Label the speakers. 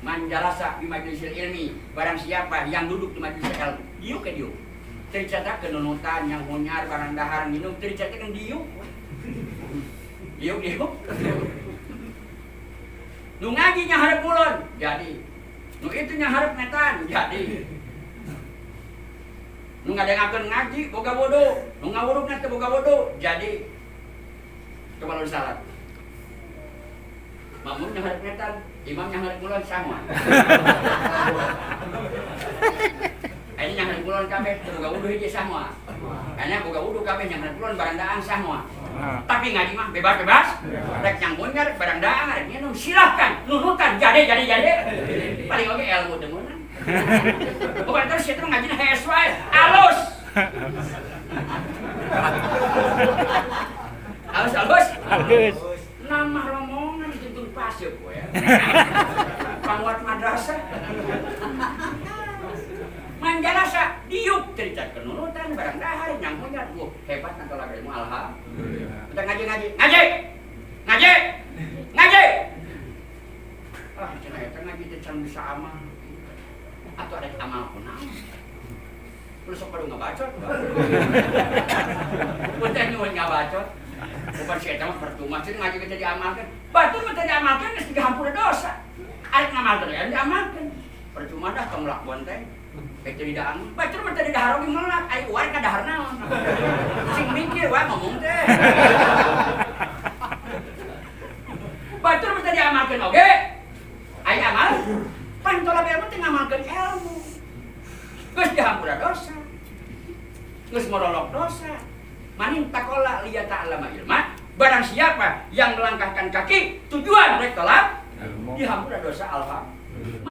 Speaker 1: Man jalasa di majlisil ilmi, barang siapa yang duduk di majelis ilmu, diuk ke diuk. Tercatat kenunutan yang hunyar barang dahar minum tercatat kan diuk. Diuk diuk. Nu ngaji nyaharep kulon, jadi. Nu itu nyaharep ngetan, jadi. Nu ngadengakeun ngaji boga bodoh, nu ngawurukna teu boga bodoh, jadi. Coba lu salat. Makmum nyaharep ngetan, imam nyaharep kulon sama. Ini nyaharep kulon kabeh teu boga wuduh hiji sama. Ini boga wuduh kabeh nyaharep kulon barang daang sama. Tapi ngaji mah bebas-bebas. Rek nyang munyar barang daang rek minum silahkan nunutan jadi jadi jadi. Paling oge ilmu teu meunang. Bukan terus itu ngajina hees wae, alus. Alus alus.
Speaker 2: Halus.
Speaker 1: Nama rombongan itu pasir gue ya. Panguat madrasah. Manjalasa diuk cerita kenurutan barang dahar nyang munyar. Wah, hebat nanti lagi ilmu alhamdulillah. Kita ngaji ngaji ngaji ngaji ngaji. Ah, cenah eta ngaji teh can bisa amal. Atau ada amal kunaon? Lu sok kudu ngabacot. Punten nyuwun ngabacot. Bukan si eta mah percuma sih ngaji kita diamalkan. Batur mah teu diamalkan geus dihampura dosa. Arek ngamalkeun ya diamalkeun. Percuma dah tong melak bonteng. Kayak jadi daan. Batur mah teu didahar oge melak, ai uar ka dahar naon. Sing mikir wae ngomong teh. Batur mah teu diamalkeun oge. Ai amal pan tolak ilmu teh ngamalkeun ilmu. Geus dihampura dosa. Geus morolok dosa. Manin takola liya ta'allama ilma. Barang siapa yang melangkahkan kaki tujuan rek tolak
Speaker 2: Ilmu.
Speaker 1: dihampura dosa alhamdulillah.